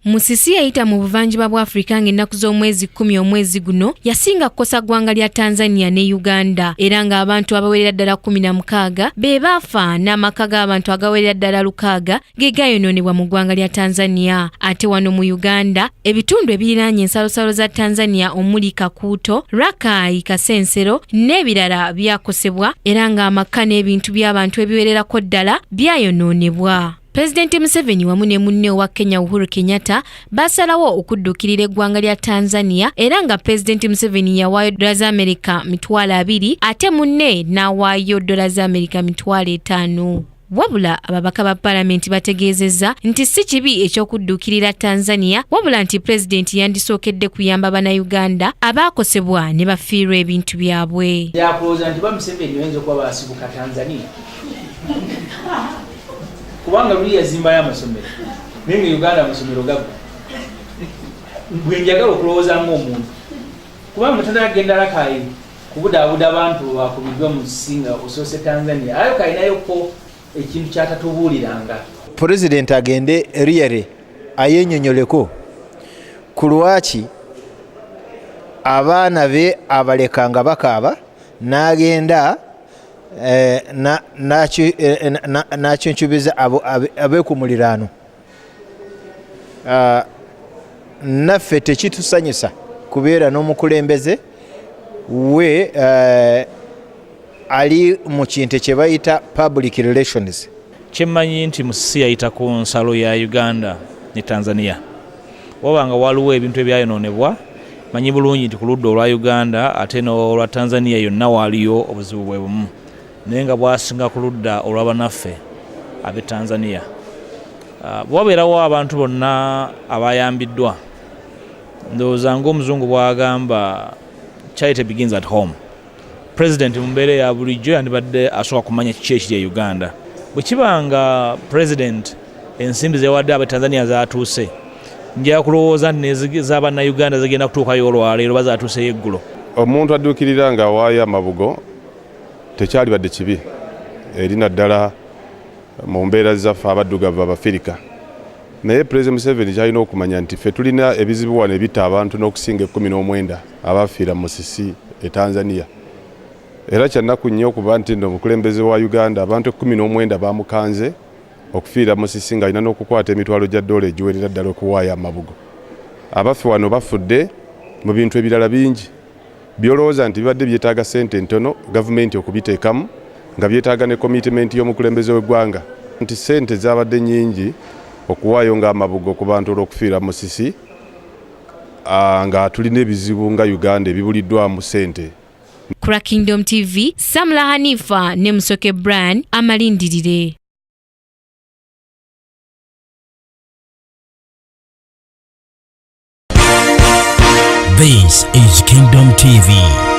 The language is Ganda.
Musisi yayita mu buvanjuba bwa Afrika ng'ennaku z'omwezi 10 omwezi guno yasinga kukosa ggwanga lya Tanzania ne Uganda, era ng'abantu abawerera ddala 16 be baafa n'amaka g'abantu agawerera ddala 6 ge gayonoonebwa mu ggwanga lya Tanzania. Ate wano mu Uganda, ebitundu ebiriraanye ensalosalo za Tanzania omuli Kakuuto, Rakai, Kasensero n'ebirala byakosebwa, era ng'amaka n'ebintu by'abantu ebiwererako ddala byayonoonebwa. Pulezidenti Museveni wamu ne munne owa Kenya Uhuru Kenyatta baasalawo okudduukirira eggwanga lya Tanzania, era nga Pulezidenti Museveni yawaayo dola za Amerika 20,000 ate munne n'awaayo dola za Amerika 50,000. Wabula ababaka ba Palamenti bategeezezza nti si kibi eky'okudduukirira Tanzania, wabula nti Pulezidenti yandisookedde kuyamba Bannayuganda abaakosebwa ne bafiirwa ebintu byabwe. Yakulowooza nti ba Museveni bayinza okuba baasibuka Tanzania, kubanga luli yazimbayo amasomero, naye nga Uganda amasomero gaggwa. Bwe njagala okulowooza ng'omuntu, kubanga mutatagenda Lakayi kubudaabuda abantu bakubiddwa mu nsi nga osoose Tanzania, ayo kalinayoko ekintu kyatatubuuliranga. Pulezidenti agende really ayenyonyoleko ku lwaki abaana be abaleka nga bakaaba n'agenda n'akincubiza ab'eku muliraano. Naffe tekitusanyusa kubeera n'omukulembeze we ali mu kintu kye bayita public relations. Kyemmanyi nti Musisi yayita ku nsalo ya Uganda ne Tanzania, waba nga waliwo ebintu ebyayonoonebwa. Manyi bulungi nti ku ludda olwa Uganda ate n'olwa Tanzania yonna waaliyo obuzibu bwe bumu, naye nga bwasinga ku ludda olw'abanaffe ab'e Tanzania. Bwe wabeerawo abantu bonna abayambiddwa, ndowooza ng'omuzungu bw'agamba, "Charity begins at home." President mu mbeera eya bulijjo yandibadde asooka kumanya kiki ekiri e Uganda. Bwe kiba nga president ensimbi zewadde abe Tanzania zatuuse, nja kulowooza nti nez'abannayuganda zigenda kutuukayo olwaleero, oba zatuuseyo eggulo. Omuntu adduukirira ng'awaayo amabugo tekyalibadde kibi eri, naddala mu mbeera zaffe abaddugavu Abafirika. Naye Pulezidenti Museveni kyalina okumanya nti ffe tulina ebizibu wano ebitta abantu n'okusinga 19 abafiira mu musisi e Tanzania. Era kyannaku nnyo okuba nti nno omukulembeze wa Uganda abantu 19 bamukanze okufiira musisi, ng'alina n'okukwata emitwalo gya ddoola egiwerera ddala okuwaayo amabugo. Abaffe wano bafudde mu bintu ebirala bingi byolowooza nti bibadde byetaaga ssente ntono gavumenti okubiteekamu, nga byetaaga ne commitment y'omukulembeze w'eggwanga, nti ssente zabadde nnyingi okuwaayo ng'amabugo ku bantu olw'okufiira musisi, nga tulina ebizibu nga Uganda ebibuliddwamu ssente. Kura Kingdom TV, Samla Hanifa ne Musoke Brian amalindirire. This is Kingdom TV.